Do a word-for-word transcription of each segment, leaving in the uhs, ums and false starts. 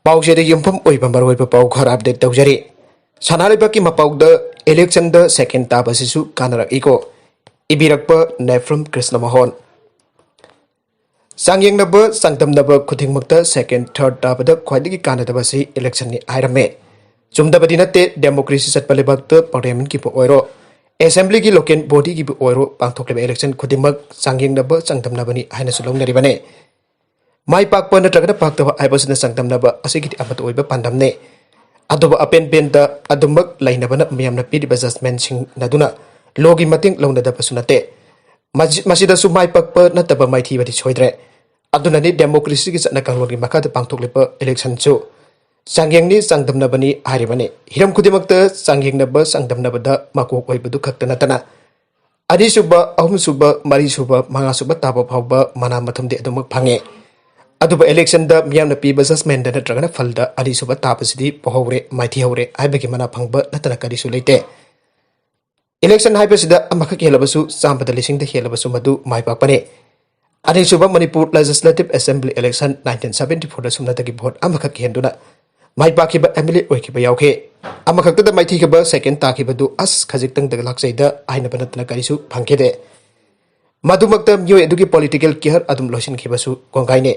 ꯄꯥꯎꯁꯦꯗ ꯌꯨꯝꯐꯝ ꯑꯣꯏꯕ ꯃꯔꯨꯑꯣꯏꯕ ꯄꯥꯎ ꯈꯔ ꯑꯞꯗꯦꯠ ꯇꯧꯖꯔꯤ꯫ ꯁꯅꯥ ꯂꯩꯕꯥꯛꯀꯤ ꯃꯄꯥꯎꯗ ꯏꯂꯦꯛꯁꯟꯗ ꯁꯦꯀꯦꯟ ꯇꯥꯕꯁꯤꯁꯨ ꯀꯥꯟꯅꯔꯛꯏꯀꯣ꯫ ꯏꯕꯤꯔꯛꯄ ꯅꯦꯐ꯭ꯔꯝ ꯀ꯭ꯔꯤꯁꯅ ꯃꯣꯍꯣꯟ꯫ ꯆꯥꯡꯌꯦꯡꯅꯕ ꯆꯥꯡꯗꯝꯅꯕ ꯈꯨꯗꯤꯡꯃꯛꯇ ꯁꯦꯀꯦꯟ ꯊꯥꯔꯠ ꯇꯥꯕꯗ ꯈ꯭ꯋꯥꯏꯗꯒꯤ ꯀꯥꯟꯅꯗꯕ ꯑꯁꯤ ꯏꯂꯦꯛꯁꯟꯅꯤ ꯍꯥꯏꯔꯝꯃꯦ꯫ ꯆꯨꯝꯗꯕꯗꯤ ꯅꯠꯇꯦ, ꯗꯦꯃꯣꯀ꯭ꯔꯦꯁꯤ ꯆꯠꯄ ꯂꯩꯕꯥꯛꯇ ꯄꯥꯔꯂꯤꯌꯥꯃꯦꯟꯠꯀꯤꯕꯨ ꯑꯣꯏꯔꯣ, ꯑꯦꯁꯦꯝꯕ꯭ꯂꯤꯒꯤ ꯂꯣꯀꯦꯜ ꯕꯣꯗꯤꯒꯤꯕꯨ ꯑꯣꯏꯔꯣ, ꯄꯥꯡꯊꯣꯛꯂꯤꯕ ꯏꯂꯦꯛꯁꯟ ꯈꯨꯗꯤꯡꯃꯛ ꯆꯥꯡꯌꯦꯡꯅꯕ ꯆꯥꯡꯗꯝꯅꯕꯅꯤ ꯍꯥꯏꯅꯁꯨ ꯂꯧꯅꯔꯤꯕꯅꯤ꯫ ꯃꯥꯏ ꯄꯥꯛꯄ ꯅꯠꯇ꯭ꯔꯒꯅ ꯄꯥꯛꯇꯕ ꯍꯥꯏꯕꯁꯤꯅ ꯆꯥꯡꯗꯝꯅꯕ ꯑꯁꯤꯒꯤꯗꯤ ꯑꯃꯠꯇ ꯑꯣꯏꯕ ꯄꯥꯟꯗꯝꯅꯤ꯫ ꯑꯗꯨꯕꯨ ꯑꯄꯦꯟ ꯄꯦꯟꯗ ꯑꯗꯨꯃꯛ ꯂꯩꯅꯕꯅ ꯃꯤꯌꯥꯝꯅ ꯄꯤꯔꯤꯕ ꯖꯖꯃꯦꯟꯁꯤꯡ ꯑꯗꯨꯅ ꯂꯣꯒꯤ ꯃꯇꯦꯡ ꯂꯧꯅꯗꯕꯁꯨ ꯅꯠꯇꯦ꯫ ꯃꯁꯤ-, ꯃꯁꯤꯗꯁꯨ ꯃꯥꯏ ꯄꯥꯛꯄ ꯅꯠꯇꯕ ꯃꯥꯏꯊꯤꯕꯗꯤ ꯁꯣꯏꯗ꯭ꯔꯦ꯫ ꯑꯗꯨꯅꯅꯤ ꯗꯦꯃꯣꯀ꯭ꯔꯦꯁꯤꯒꯤ ꯆꯠꯅ ꯀꯥꯡꯂꯣꯟꯒꯤ ꯃꯈꯥꯗ ꯄꯥꯡꯊꯣꯛꯂꯤꯕ ꯏꯂꯦꯛꯁꯟꯁꯨ ꯆꯥꯡꯌꯦꯡꯅꯤ ꯆꯥꯡꯗꯝꯅꯕꯅꯤ ꯍꯥꯏꯔꯤꯕꯅꯤ꯫ ꯍꯤꯔꯝ ꯈꯨꯗꯤꯡꯃꯛꯇ ꯆꯥꯡꯌꯦꯡꯅꯕ ꯆꯥꯡꯗꯝꯅꯕꯗ ꯃꯀꯣꯛ ꯑꯣꯏꯕꯗꯨ ꯈꯛꯇ ꯅꯠꯇꯅ ꯑꯅꯤꯁꯨꯕ, ꯑꯍꯨꯝꯁꯨꯕ, ꯃꯔꯤꯁꯨꯕ, ꯃꯉꯥꯁꯨꯕ ꯇꯥꯕ ꯐꯥꯎꯕ ꯃꯅꯥ ꯃꯊꯨꯝꯗꯤ ꯑꯗꯨꯃꯛ ꯐꯪꯉꯦ꯫ ꯑꯗꯨꯕꯨ ꯏꯂꯦꯛꯁꯟꯗ ꯃꯤꯌꯥꯝꯅ ꯄꯤꯕ ꯖꯖꯃꯦꯟꯗ ꯅꯠꯇ꯭ꯔꯒꯅ ꯐꯜꯗ ꯑꯅꯤꯁꯨꯕ ꯇꯥꯕꯁꯤꯗꯤ ꯄꯣꯍꯧꯔꯦ, ꯃꯥꯏꯊꯤꯍꯧꯔꯦ ꯍꯥꯏꯕꯒꯤ ꯃꯅꯥ ꯐꯪꯕ ꯅꯠꯇꯅ ꯀꯔꯤꯁꯨ ꯂꯩꯇꯦ꯫ ꯏꯂꯦꯛꯁꯟ ꯍꯥꯏꯕꯁꯤꯗ ꯑꯃꯈꯛ ꯍꯦꯜꯂꯕꯁꯨ, ꯆꯥꯝꯃꯗ ꯂꯤꯁꯤꯡꯗ ꯍꯦꯜꯂꯕꯁꯨ ꯃꯗꯨ ꯃꯥꯏ ꯄꯥꯛꯄꯅꯤ꯫ ꯑꯅꯤꯁꯨꯕ Manipur legislative assembly election nineteen seventy ꯐꯣꯔꯗ ꯁꯨꯞꯅꯇꯒꯤ ꯚꯣꯠ ꯑꯃꯈꯛ ꯍꯦꯟꯗꯨꯅ ꯃꯥꯏ ꯄꯥꯛꯈꯤꯕ ꯑꯦꯝ ꯑꯦꯜ ꯑꯦ ꯑꯣꯏꯈꯤꯕ ꯌꯥꯎꯈꯤ꯫ ꯑꯃꯈꯛꯇꯗ ꯃꯥꯏꯊꯤꯈꯤꯕ ꯁꯦꯀꯦꯟ ꯇꯥꯈꯤꯕꯗꯨ ꯑꯁ ꯈꯖꯤꯛꯇꯪꯗ ꯂꯥꯛꯆꯩꯗ ꯍꯥꯏꯅꯕ ꯅꯠꯇꯅ ꯀꯔꯤꯁꯨ ꯐꯪꯈꯤꯗꯦ꯫ ꯃꯗꯨꯃꯛꯇ ꯃꯤꯑꯣꯏ ꯑꯗꯨꯒꯤ ꯄꯣꯂꯤꯇꯤꯀꯦꯜ ꯀꯤꯌꯔ ꯑꯗꯨꯝ ꯂꯣꯏꯁꯤꯟꯈꯤꯕꯁꯨ ꯀꯣꯡꯒꯥꯏꯅꯦ꯫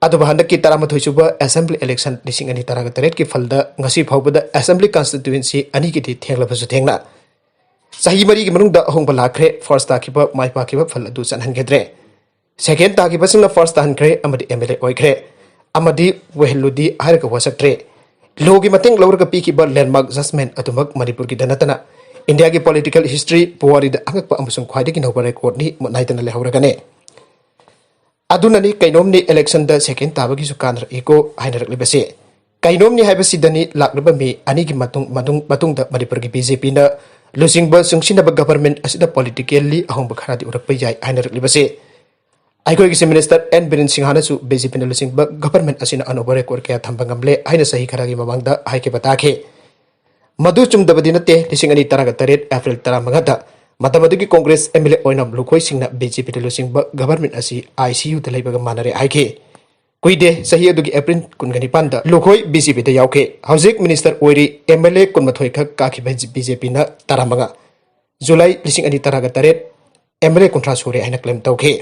ꯑꯗꯨꯕꯨ ꯍꯟꯗꯛꯀꯤ ꯇꯔꯥꯃꯥꯊꯣꯏ ꯁꯨꯕ ꯑꯦꯁꯦꯝꯕ꯭ꯂꯤ ꯏꯂꯦꯛꯁꯟ ꯂꯤꯁꯤꯡ ꯑꯅꯤ ꯇꯔꯥꯒ ꯇꯔꯦꯠꯀꯤ ꯐꯜꯗ ꯉꯁꯤ ꯐꯥꯎꯕꯗ ꯑꯦꯁꯦꯝꯕ꯭ꯂꯤ ꯀꯟꯁꯇꯤꯇ꯭ꯌꯨꯑꯦꯟꯁꯤ ꯑꯅꯤꯒꯤꯗꯤ ꯊꯦꯡꯂꯕꯁꯨ ꯊꯦꯡꯅ ꯆꯍꯤ ꯃꯔꯤꯒꯤ ꯃꯅꯨꯡꯗ ꯑꯍꯣꯡꯕ ꯂꯥꯛꯈ꯭ꯔꯦ꯫ ꯐꯥꯔꯁ ꯇꯥꯈꯤꯕ, ꯃꯥꯏ ꯄꯥꯛꯈꯤꯕ ꯐꯜ ꯑꯗꯨ ꯆꯠꯍꯟꯈꯤꯗ꯭ꯔꯦ꯫ ꯁꯦꯀꯦꯟ ꯇꯥꯈꯤꯕꯁꯤꯡꯅ ꯐꯥꯔꯁ ꯇꯥꯍꯟꯈ꯭ꯔꯦ ꯑꯃꯗꯤ ꯑꯦꯝ ꯑꯦꯜ ꯑꯦ ꯑꯣꯏꯈ꯭ꯔꯦ꯫ ꯑꯃꯗꯤ ꯑꯣꯏꯍꯜꯂꯨꯗꯤ ꯍꯥꯏꯔꯒ ꯋꯥꯁꯛꯇ꯭ꯔꯦ꯫ ꯂꯣꯒꯤ ꯃꯇꯦꯡ ꯂꯧꯔꯒ ꯄꯤꯈꯤꯕ ꯂꯦꯟꯃꯥꯔꯛ ꯖꯁꯃꯦꯟ ꯑꯗꯨꯃꯛ ꯃꯅꯤꯄꯨꯔꯒꯤꯗ ꯅꯠꯇꯅ ꯏꯟꯗꯤꯌꯥꯒꯤ ꯄꯣꯂꯤꯇꯤꯀꯦꯜ ꯍꯤꯁꯇ꯭ꯔꯤ ꯄꯨꯋꯥꯔꯤꯗ ꯑꯉꯛꯄ ꯑꯃꯁꯨꯡ ꯈ꯭ꯋꯥꯏꯗꯒꯤ ꯅꯧꯕ ꯔꯦꯀꯣꯔꯗꯅꯤ, ꯃꯨꯠ ꯅꯥꯏꯗꯅ ꯂꯩꯍꯧꯔꯒꯅꯤ꯫ ꯑꯗꯨꯅꯅꯤ ꯀꯩꯅꯣꯝꯅꯤ ꯏꯂꯦꯛꯁꯟꯗ ꯁꯦꯀꯦꯟ ꯇꯥꯕꯒꯤꯁꯨ ꯀꯥꯟꯅꯔꯛꯏꯀꯣ ꯍꯥꯏꯅꯔꯛꯂꯤꯕꯁꯦ꯫ ꯀꯩꯅꯣꯝꯅꯤ ꯍꯥꯏꯕꯁꯤꯗꯅꯤ ꯂꯥꯛꯂꯤꯕ ꯃꯦ ꯑꯅꯤꯒꯤ ꯃꯇꯨꯡ, ꯃꯇꯨꯡ, ꯃꯇꯨꯡꯗ ꯃꯅꯤꯄꯨꯔꯒꯤ ꯕꯤ ꯖꯦ ꯄꯤꯅ ꯂꯨꯆꯤꯡꯕ ꯆꯨꯡꯁꯤꯟꯅꯕ ꯒꯚꯔꯟꯃꯦꯟꯠ ꯑꯁꯤꯗ ꯄꯣꯂꯤꯇꯤꯀꯦꯜꯂꯤ ꯑꯍꯣꯡꯕ ꯈꯔꯗꯤ ꯎꯔꯛꯄ ꯌꯥꯏ ꯍꯥꯏꯅꯔꯛꯂꯤꯕꯁꯦ꯫ ꯑꯩꯈꯣꯏꯒꯤ ꯆꯤꯐ ꯃꯤꯅꯤꯁꯇꯔ ꯑꯦꯟ ꯕꯤꯔꯦꯟ ꯁꯤꯡꯍꯥꯅꯁꯨ ꯕꯤ ꯖꯦ ꯄꯤꯅ ꯂꯨꯆꯤꯡꯕ ꯒꯚꯔꯟꯃꯦꯟꯠ ꯑꯁꯤꯅ ꯑꯅꯧꯕ ꯔꯦꯀꯣꯔꯗ ꯀꯌꯥ ꯊꯝꯕ ꯉꯝꯂꯦ ꯍꯥꯏꯅ ꯆꯍꯤ ꯈꯔꯒꯤ ꯃꯃꯥꯡꯗ ꯍꯥꯏꯈꯤꯕ ꯇꯥꯈꯤ꯫ ꯃꯗꯨ ꯆꯨꯝꯗꯕꯗꯤ ꯅꯠꯇꯦ꯫ ꯂꯤꯁꯤꯡ ꯑꯅꯤ ꯇꯔꯥꯒ ꯇꯔꯦꯠ ꯑꯦꯄ꯭ꯔꯤꯜ ꯇꯔꯥꯃꯉꯥꯗ ꯃꯇꯝ ꯑꯗꯨꯒꯤ ꯀꯣꯡꯒ꯭ꯔꯦꯁ ꯑꯦꯝ ꯑꯦꯜ ꯑꯦ ꯑꯣꯏꯅꯝ ꯂꯨꯈꯣꯏ ꯁꯤꯡꯅ ꯕꯤ ꯖꯦ ꯄꯤꯗ ꯂꯨꯆꯤꯡꯕ ꯒꯚꯔꯟꯃꯦꯟꯠ ꯑꯁꯤ ꯑꯥꯏ ꯁꯤ ꯌꯨꯗ ꯂꯩꯕꯒ ꯃꯥꯟꯅꯔꯦ ꯍꯥꯏꯈꯤ꯫ ꯀꯨꯏꯗꯦ, ꯆꯍꯤ ꯑꯗꯨꯒꯤ ꯑꯦꯄ꯭ꯔꯤꯜ ꯀꯨꯟꯒ ꯅꯤꯄꯥꯟꯗ ꯂꯨꯈꯣꯏ ꯕꯤ ꯖꯦ ꯄꯤꯗ ꯌꯥꯎꯈꯤ꯫ ꯍꯧꯖꯤꯛ ꯃꯤꯅꯤꯁꯇꯔ ꯑꯣꯏꯔꯤ꯫ ꯑꯦꯝ ꯑꯦꯜ ꯑꯦ ꯀꯨꯟꯃꯥꯊꯣꯏ ꯈꯛ ꯀꯥꯈꯤꯕ ꯕꯤ ꯖꯦ ꯄꯤꯅ ꯇꯔꯥꯃꯉꯥ꯫ ꯖꯨꯂꯥꯏ ꯂꯤꯁꯤꯡ ꯑꯅꯤ ꯇꯔꯥꯒ ꯇꯔꯦꯠ ꯑꯦꯝ ꯑꯦꯜ ꯑꯦ ꯀꯨꯟꯊ꯭ꯔꯥ ꯁꯨꯔꯦ ꯍꯥꯏꯅ ꯀ꯭ꯂꯦꯝ ꯇꯧꯈꯤ꯫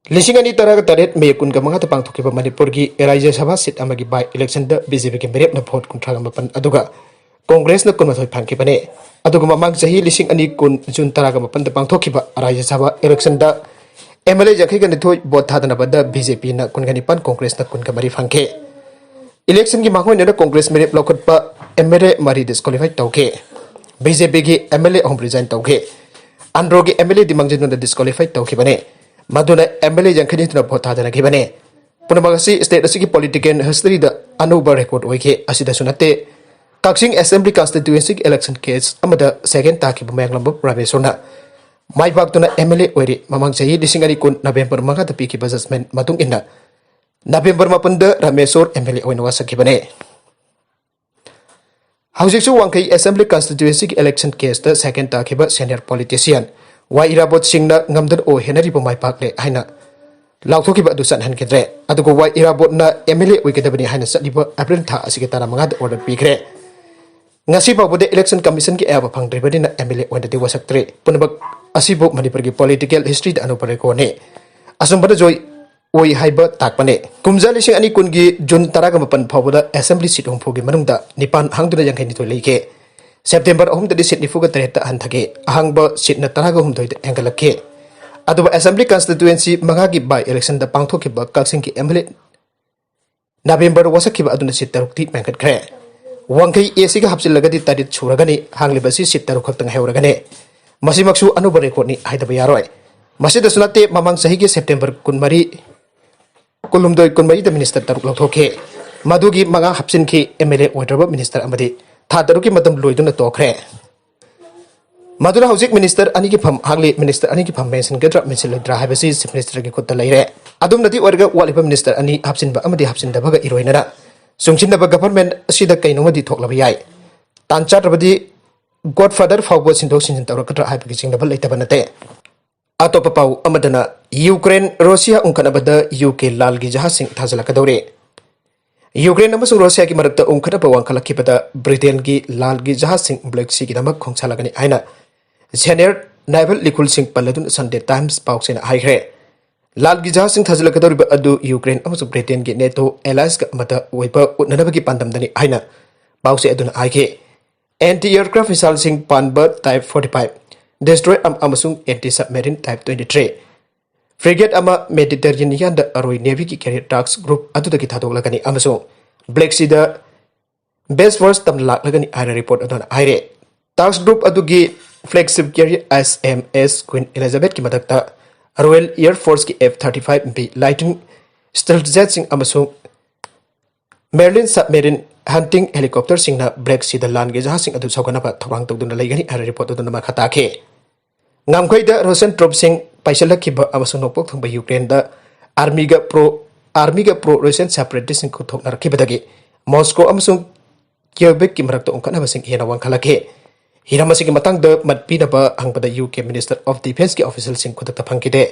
ꯂꯤꯁꯤꯡ ꯑꯅꯤ ꯇꯔꯥꯒ ꯇꯔꯦꯠ ꯃꯦ ꯀꯨꯟꯒ ꯃꯉꯥꯗ ꯄꯥꯡꯊꯣꯛꯈꯤꯕ ꯃꯅꯤꯄꯨꯔꯒꯤ ꯔꯥꯖ꯭ꯌ ꯁꯚꯥ ꯁꯤꯠ ꯑꯃꯒꯤ ꯕꯥꯏ ꯏꯂꯦꯛꯁꯟꯗ ꯕꯤ ꯖꯦ ꯄꯤꯒꯤ ꯃꯤꯔꯦꯞꯅ ꯚꯣꯠ ꯀꯨꯟꯊ꯭ꯔꯥꯒ ꯃꯥꯄꯟ ꯑꯗꯨꯒ ꯀꯣꯡꯒ꯭ꯔꯦꯁꯅ ꯀꯨꯟꯃꯥꯊꯣꯏ ꯐꯪꯈꯤꯕꯅꯤ꯫ ꯑꯗꯨꯒ ꯃꯃꯥꯡ ꯆꯍꯤ ꯂꯤꯁꯤꯡ ꯑꯅꯤ ꯀꯨꯟ ꯖꯨꯟ ꯇꯔꯥꯒ ꯃꯥꯄꯟꯗ ꯄꯥꯡꯊꯣꯛꯈꯤꯕ ꯔꯥꯖ꯭ꯌ ꯁꯚꯥ ꯏꯂꯦꯛꯁꯟꯗ ꯑꯦꯝ ꯑꯦꯜ ꯑꯦ ꯌꯥꯡꯈꯩꯒ ꯅꯤꯊꯣꯏ ꯚꯣꯠ ꯊꯥꯗꯅꯕꯗ ꯕꯤ ꯖꯦ ꯄꯤꯅ ꯀꯨꯟꯒ ꯅꯤꯄꯥꯟ, ꯀꯣꯡꯒ꯭ꯔꯦꯁꯅ ꯀꯨꯟꯒ ꯃꯔꯤ ꯐꯪꯈꯤ꯫ ꯏꯂꯦꯛꯁꯟꯒꯤ ꯃꯥꯡꯑꯣꯏꯅꯅ ꯀꯣꯡꯒ꯭ꯔꯦꯁ ꯃꯤꯔꯦꯞ ꯂꯧꯈꯠꯄ ꯑꯦꯝ ꯑꯦꯜ ꯑꯦ ꯃꯔꯤ ꯗꯤꯁꯀ꯭ꯋꯥꯂꯤꯐꯥꯏ ꯇꯧꯈꯤ꯫ ꯕꯤ ꯖꯦ ꯄꯤꯒꯤ ꯑꯦꯝ ꯑꯦꯜ ꯑꯦ ꯑꯍꯨꯝ ꯔꯤꯖꯥꯏꯟ ꯇꯧꯈꯤ꯫ ꯑꯟꯗ꯭ꯔꯣꯒꯤ ꯑꯦꯝ ꯑꯦꯜ ꯑꯦꯗꯤ ꯃꯥꯡꯖꯤꯟꯗꯨꯅ ꯗꯤꯁꯀ꯭ꯋꯥꯂꯤꯐꯥꯏ ꯇꯧꯈꯤꯕꯅꯤ꯫ ꯃꯗꯨꯅ ꯑꯦꯝ ꯑꯦꯜ ꯑꯦ ꯌꯥꯡꯈꯩꯅꯤꯊꯣꯏꯅ ꯚꯣꯠ ꯊꯥꯗꯅꯈꯤꯕꯅꯤ꯫ ꯄꯨꯝꯅꯃꯛ ꯑꯁꯤ ꯁ꯭ꯇꯦꯠ ꯑꯁꯤꯒꯤ ꯄꯣꯂꯤꯇꯤꯀꯦꯜ ꯍꯤꯁꯇꯔꯤꯗ ꯑꯅꯧꯕ ꯔꯦꯀꯣꯔꯗ ꯑꯣꯏꯈꯤ꯫ ꯑꯁꯤꯗꯁꯨ ꯅꯠꯇꯦ, ꯀꯛꯆꯤꯡ ꯑꯦꯁꯦꯝꯕ꯭ꯂꯤ ꯀꯟꯁꯇꯤꯇ꯭ꯋꯦꯟꯁꯤꯒꯤ ꯏꯂꯦꯛꯁꯟ ꯀꯦꯁ ꯑꯃꯗ ꯁꯦꯀꯦꯟ ꯇꯥꯈꯤꯕ ꯃꯌꯥꯡꯂꯝꯕꯝ ꯔꯥꯃꯦꯁꯣꯔꯅ ꯃꯥꯏ ꯄꯥꯛꯇꯨꯅ ꯑꯦꯝ ꯑꯦꯜ ꯑꯦ ꯑꯣꯏꯔꯤ꯫ ꯃꯃꯥꯡ ꯆꯍꯤ ꯂꯤꯁꯤꯡ ꯑꯅꯤ ꯀꯨꯟ ꯅꯕꯦꯝꯕꯔ ꯃꯉꯥꯗ ꯄꯤꯈꯤꯕ ꯖꯖꯃꯦꯟ ꯃꯇꯨꯡ ꯏꯟꯅ ꯅꯕꯦꯝꯕꯔ ꯃꯥꯄꯟꯗ ꯔꯥꯃꯦꯁꯣꯔ ꯑꯦꯝ ꯑꯦꯜ ꯑꯦ ꯑꯣꯏꯅ ꯋꯥꯁꯛꯈꯤꯕꯅꯤ꯫ ꯍꯧꯖꯤꯛꯁꯨ ꯋꯥꯡꯈꯩ ꯑꯦꯁꯦꯝꯕ꯭ꯂꯤ ꯀꯟꯁꯇꯤꯇ꯭ꯋꯦꯟꯁꯤꯒꯤ ꯏꯂꯦꯛꯁꯟ ꯀꯦꯁꯇ ꯁꯦꯀꯦꯟ ꯇꯥꯈꯤꯕ ꯁꯦꯅꯤꯌꯔ ꯄꯣꯂꯤꯇꯤꯁꯤꯌꯟ ꯋꯥꯏ ꯏꯔꯥꯕꯣꯠ ꯁꯤꯡꯅ ꯉꯝꯗꯅ ꯑꯣ ꯍꯦꯟꯅꯔꯤꯕ ꯃꯥꯏ ꯄꯥꯛꯂꯦ ꯍꯥꯏꯅ ꯂꯥꯎꯊꯣꯛꯈꯤꯕ ꯑꯗꯨ ꯆꯠꯍꯟꯈꯤꯗ꯭ꯔꯦ꯫ ꯑꯗꯨꯒ ꯋꯥꯏ ꯏꯔꯥꯕꯣꯠꯅ ꯑꯦꯝ ꯑꯦꯜ ꯑꯦ ꯑꯣꯏꯒꯗꯕꯅꯤ ꯍꯥꯏꯅ ꯆꯠꯂꯤꯕ ꯑꯦꯄ꯭ꯔꯤꯜ ꯊꯥ ꯑꯁꯤꯒꯤ ꯇꯔꯥꯃꯉꯥꯗ ꯑꯣꯔꯗꯔ ꯄꯤꯈ꯭ꯔꯦ꯫ ꯉꯁꯤ ꯐꯥꯎꯕꯗ ꯏꯂꯦꯛꯁꯟ ꯀꯃꯤꯁꯟꯒꯤ ꯑꯌꯥꯕ ꯐꯪꯗ꯭ꯔꯤꯕꯅꯤꯅ ꯑꯦꯝ ꯑꯦꯜ ꯑꯦ ꯑꯣꯏꯅꯗꯤ ꯋꯥꯁꯛꯇ꯭ꯔꯤ꯫ ꯄꯨꯝꯅꯃꯛ ꯑꯁꯤꯕꯨ ꯃꯅꯤꯄꯨꯔꯒꯤ ꯄꯣꯂꯤꯇꯤꯀꯦꯜ ꯍꯤꯁꯇ꯭ꯔꯤꯗ ꯑꯅꯧꯕ ꯔꯦꯀꯣꯔꯗꯅꯤ꯫ ꯑꯆꯨꯝꯕꯅ ꯖꯣꯏ ꯑꯣꯏ ꯍꯥꯏꯕ ꯇꯥꯛꯄꯅꯤ꯫ ꯀꯨꯝꯖꯥ ꯂꯤꯁꯤꯡ ꯑꯅꯤ ꯀꯨꯟꯒꯤ ꯖꯨꯟ ꯇꯔꯥꯒ ꯃꯥꯄꯟ ꯐꯥꯎꯕꯗ ꯑꯦꯁꯦꯝꯕ꯭ꯂꯤ ꯁꯤꯠ ꯍꯨꯝꯐꯨꯒꯤ ꯃꯅꯨꯡꯗ ꯅꯤꯄꯥꯟ ꯍꯥꯡꯗꯨꯅ ꯌꯥꯡꯈꯩ ꯅꯤꯊꯣꯏ ꯂꯩꯈꯤ꯫ ꯁꯦꯞꯇꯦꯝꯕꯔ ꯑꯍꯨꯝꯗꯗꯤ ꯁꯤꯠ ꯅꯤꯐꯨꯒ ꯇꯔꯦꯠꯇ ꯍꯟꯊꯈꯤ꯫ ꯑꯍꯥꯡꯕ ꯁꯤꯠꯅ ꯇꯔꯥꯒ ꯍꯨꯝꯗꯣꯏꯗ ꯍꯦꯟꯒꯠꯂꯛꯈꯤ꯫ ꯑꯗꯨꯕꯨ ꯑꯦꯁꯦꯝꯕ꯭ꯂꯤ ꯀꯟꯁꯇꯤꯇ꯭ꯋꯦꯟꯁꯤ ꯃꯉꯥꯒꯤ ꯕꯥꯏ ꯏꯂꯦꯛꯁꯟꯗ ꯄꯥꯡꯊꯣꯛꯈꯤꯕ ꯀꯛꯆꯤꯡꯒꯤ ꯑꯦꯝ ꯑꯦꯜ ꯑꯦ ꯅꯕꯦꯝꯕꯔ ꯋꯥꯁꯛꯈꯤꯕ ꯑꯗꯨꯅ ꯁꯤꯠ ꯇꯔꯨꯛꯇꯤ ꯃꯦꯟꯈꯠꯈ꯭ꯔꯦ꯫ ꯋꯥꯡꯈꯩ ꯑꯦ ꯁꯤꯒ ꯍꯥꯞꯆꯤꯜꯂꯒꯗꯤ ꯇꯔꯦꯠ ꯁꯨꯔꯒꯅꯤ꯫ ꯍꯥꯡꯂꯤꯕ ꯑꯁꯤ ꯁꯤꯠ ꯇꯔꯨꯛ ꯈꯛꯇ ꯉꯥꯏꯍꯧꯔꯒꯅꯤ꯫ ꯃꯁꯤꯃꯛꯁꯨ ꯑꯅꯧꯕ ꯔꯦꯀꯣꯔꯗꯅꯤ ꯍꯥꯏꯗꯕ ꯌꯥꯔꯣꯏ꯫ ꯃꯁꯤꯗꯁꯨ ꯅꯠꯇꯦ, ꯃꯃꯥꯡ ꯆꯍꯤꯒꯤ ꯁꯦꯞꯇꯦꯝꯕꯔ ꯀꯨꯟꯃꯔꯤ, ꯀꯨꯟꯍꯨꯝꯗꯣꯏ, ꯀꯨꯟꯃꯔꯤꯗ ꯃꯤꯅꯤꯁꯇꯔ ꯇꯔꯨꯛ ꯂꯧꯊꯣꯛꯈꯤ꯫ ꯃꯗꯨꯒꯤ ꯃꯉꯥ ꯍꯥꯞꯆꯤꯟꯈꯤ꯫ ꯑꯦꯝ ꯑꯦꯜ ꯑꯦ ꯑꯣꯏꯗ꯭ꯔꯕ ꯃꯤꯅꯤꯁꯇꯔ ꯑꯃꯗꯤ ꯊꯥ ꯇꯔꯨꯛꯀꯤ ꯃꯇꯝ ꯂꯣꯏꯗꯨꯅ ꯇꯣꯛꯈ꯭ꯔꯦ꯫ ꯃꯗꯨꯅ ꯍꯧꯖꯤꯛ ꯃꯤꯅꯤꯁꯇꯔ ꯑꯅꯤꯒꯤ ꯐꯝ ꯍꯥꯡꯂꯤ꯫ ꯃꯤꯅꯤꯁꯇꯔ ꯑꯅꯤꯒꯤ ꯐꯝ ꯃꯦꯟꯁꯤꯟꯒꯗ꯭ꯔꯥ ꯃꯦꯟꯁꯤꯜꯂꯣꯏꯗ꯭ꯔꯥ ꯍꯥꯏꯕꯁꯤ ꯆꯤꯐ ꯃꯤꯅꯤꯁꯇꯔꯒꯤ ꯈꯨꯠꯇ ꯂꯩꯔꯦ꯫ ꯑꯗꯨꯝꯅꯗꯤ ꯑꯣꯏꯔꯒ ꯋꯥꯠꯂꯤꯕ ꯃꯤꯅꯤꯁꯇꯔ ꯑꯅꯤ ꯍꯥꯞꯆꯤꯟꯕ ꯑꯃꯗꯤ ꯍꯥꯞꯆꯤꯟꯗꯕꯒ ꯏꯔꯣꯏꯅꯅ ꯆꯨꯡꯁꯤꯟꯅꯕ ꯒꯚꯔꯟꯃꯦꯟꯠ ꯑꯁꯤꯗ ꯀꯩꯅꯣꯃꯗꯤ ꯊꯣꯛꯂꯕ ꯌꯥꯏ꯫ ꯇꯥꯟ ꯆꯥꯗ꯭ꯔꯕꯗꯤ ꯒꯣꯗꯐꯥꯗꯔ ꯐꯥꯎꯕ ꯁꯤꯟꯗꯣꯛ ꯁꯤꯟꯖꯤꯟ ꯇꯧꯔꯛꯀꯗ꯭ꯔꯥ ꯍꯥꯏꯕꯒꯤ ꯆꯤꯡꯅꯕ ꯂꯩꯇꯕ ꯅꯠꯇꯦ꯫ ꯑꯇꯣꯞꯄ ꯄꯥꯎ ꯑꯃꯗꯅ ꯌꯨꯀ꯭ꯔꯦꯟ ꯔꯣꯁꯤꯌꯥ ꯎꯪꯈꯠꯅꯕꯗ ꯌꯨ ꯀꯦ ꯂꯥꯜꯒꯤ ꯖꯍꯥꯖꯁꯤꯡ ꯊꯥꯖꯤꯜꯂꯛꯀꯗꯧꯔꯦ꯫ ꯌꯨꯀ꯭ꯔꯦꯟ ꯑꯃꯁꯨꯡ ꯔꯣꯁꯤꯌꯥꯒꯤ ꯃꯔꯛꯇ ꯎꯪꯈꯠꯅꯕ ꯋꯥꯡꯈꯠꯂꯛꯈꯤꯕꯗ ꯕ꯭ꯔꯤꯇꯦꯟꯒꯤ ꯂꯥꯜꯒꯤ ꯖꯍꯥꯖꯁꯤꯡ ꯕ꯭ꯂꯦꯛ ꯁꯤꯒꯤꯗꯃꯛ ꯈꯣꯡꯁꯥꯜꯂꯒꯅꯤ ꯍꯥꯏꯅ ꯁꯦꯅꯤꯌꯔ ꯅꯥꯏꯚꯜ ꯂꯤꯈꯨꯜꯁꯤꯡ ꯄꯜꯂꯗꯨꯅ ꯁꯟꯗꯦ ꯇꯥꯏꯝꯁ ꯄꯥꯎꯆꯦꯅ ꯍꯥꯏꯈ꯭ꯔꯦ꯫ ꯂꯥꯜꯒꯤ ꯖꯍꯥꯖꯁꯤꯡ ꯊꯥꯖꯤꯜꯂꯛꯀꯗꯧꯔꯤꯕ ꯑꯗꯨ ꯌꯨꯀ꯭ꯔꯦꯟ ꯑꯃꯁꯨꯡ ꯕ꯭ꯔꯤꯇꯦꯟꯒꯤ ꯅꯦꯇꯣ ꯑꯦꯂꯥꯏꯟꯁꯀ ꯑꯃꯠꯇ ꯑꯣꯏꯕ ꯎꯠꯅꯅꯕꯒꯤ ꯄꯥꯟꯗꯝꯗꯅꯤ ꯍꯥꯏꯅ ꯄꯥꯎꯆꯦ ꯑꯗꯨꯅ ꯍꯥꯏꯈꯤ꯫ ꯑꯦꯟꯇꯤ ꯑꯦꯌꯔꯀ꯭ꯔꯥꯐ ꯃꯤꯁꯥꯏꯜꯁꯤꯡ ꯄꯥꯟꯕ ꯇꯥꯏꯞ ꯐꯣꯔꯇꯤ ꯐꯥꯏꯚ, ꯗꯦꯁꯇ꯭ꯔꯣꯌꯔ ꯑꯃ ꯑꯃꯁꯨꯡ ꯑꯦꯟꯇꯤ ꯁꯕꯃꯦꯔꯤꯟ ꯇꯥꯏꯞ ꯇ꯭ꯋꯦꯟꯇꯤ ꯊ꯭ꯔꯤ, ꯐ꯭ꯔꯤꯒꯦꯠ ꯑꯃ ꯃꯦꯗꯤꯇꯔꯦꯅꯤꯌꯥꯟꯗ ꯑꯔꯣꯏ ꯅꯦꯚꯤꯒꯤ ꯀꯦꯔꯤꯌꯔ ꯇꯥꯛꯁ ꯒ꯭ꯔꯨꯞ ꯑꯗꯨꯗꯒꯤ ꯊꯥꯗꯣꯛꯂꯒꯅꯤ ꯑꯃꯁꯨꯡ ꯕ꯭ꯂꯦꯛ ꯁꯤꯗ ꯕꯦꯁ ꯐꯣꯔꯁ ꯇꯝꯅ ꯂꯥꯛꯂꯒꯅꯤ ꯍꯥꯏꯅ ꯔꯤꯄꯣꯔꯠ ꯑꯗꯨꯅ ꯍꯥꯏꯔꯦ꯫ ꯇꯥꯛꯁ ꯒ꯭ꯔꯨꯞ ꯑꯗꯨꯒꯤ flagship carrier S M S queen ꯑꯦꯂꯤꯖꯥꯕꯦꯊꯀꯤ ꯃꯊꯛꯇ ꯔꯣꯌꯦꯜ ꯑꯦꯌꯔ ꯐꯣꯔꯁꯀꯤ F thirty five B lighting stealth ꯖꯦꯠꯁꯤꯡ ꯑꯃꯁꯨꯡ ꯃꯦꯔꯂꯤꯟ ꯁꯕꯃꯦꯔꯤꯟ ꯍꯟꯇꯤꯡ ꯍꯦꯂꯤꯀꯣꯞꯇꯔꯁꯤꯡꯅ ꯕ꯭ꯂꯦꯛ ꯁꯤꯗ ꯂꯥꯟꯒꯤ ꯖꯍꯥꯖꯁꯤꯡ ꯑꯗꯨ ꯁꯧꯒꯠꯅꯕ ꯊꯧꯔꯥꯡ ꯇꯧꯗꯨꯅ ꯂꯩꯒꯅꯤ ꯍꯥꯏꯅ ꯔꯤꯄꯣꯔꯠ ꯑꯗꯨꯅ ꯃꯈꯥ ꯇꯥꯈꯤ꯫ ꯉꯝꯈꯩꯗ ꯔꯁꯤꯌꯟ ꯇ꯭ꯔꯨꯞꯁꯤꯡ ꯄꯥꯏꯁꯤꯜꯂꯛꯈꯤꯕ ꯑꯃꯁꯨꯡ ꯅꯣꯡꯄꯣꯛ ꯊꯪꯕ ꯌꯨꯀ꯭ꯔꯦꯟꯗ ꯑꯥꯔꯃꯤꯒ ꯄ꯭ꯔꯣ ꯑꯥꯔꯃꯤꯒ ꯄ꯭ꯔꯣ ꯔꯁꯤꯌꯟ ꯁꯦꯄꯔꯦꯇꯤꯁꯁꯤꯡ ꯈꯨꯠꯊꯣꯛꯅꯔꯛꯈꯤꯕꯗꯒꯤ ꯃꯣꯁꯀꯣ ꯑꯃꯁꯨꯡ ꯀ꯭ꯌꯨꯕꯦꯛꯀꯤ ꯃꯔꯛꯇ ꯎꯪꯈꯠꯅꯕꯁꯤꯡ ꯍꯦꯟꯅ ꯋꯥꯡꯈꯠꯂꯛꯈꯤ꯫ ꯍꯤꯔꯝ ꯑꯁꯤꯒꯤ ꯃꯇꯥꯡꯗ ꯃꯠ ꯄꯤꯅꯕ ꯍꯪꯕꯗ ꯌꯨ ꯀꯦ ꯃꯤꯅꯤꯁꯇꯔ ꯑꯣꯐ ꯗꯤꯐꯦꯟꯁꯀꯤ ꯑꯣꯐꯤꯁꯤꯌꯦꯜꯁꯤꯡ ꯈꯨꯗꯛꯇ ꯐꯪꯈꯤꯗꯦ꯫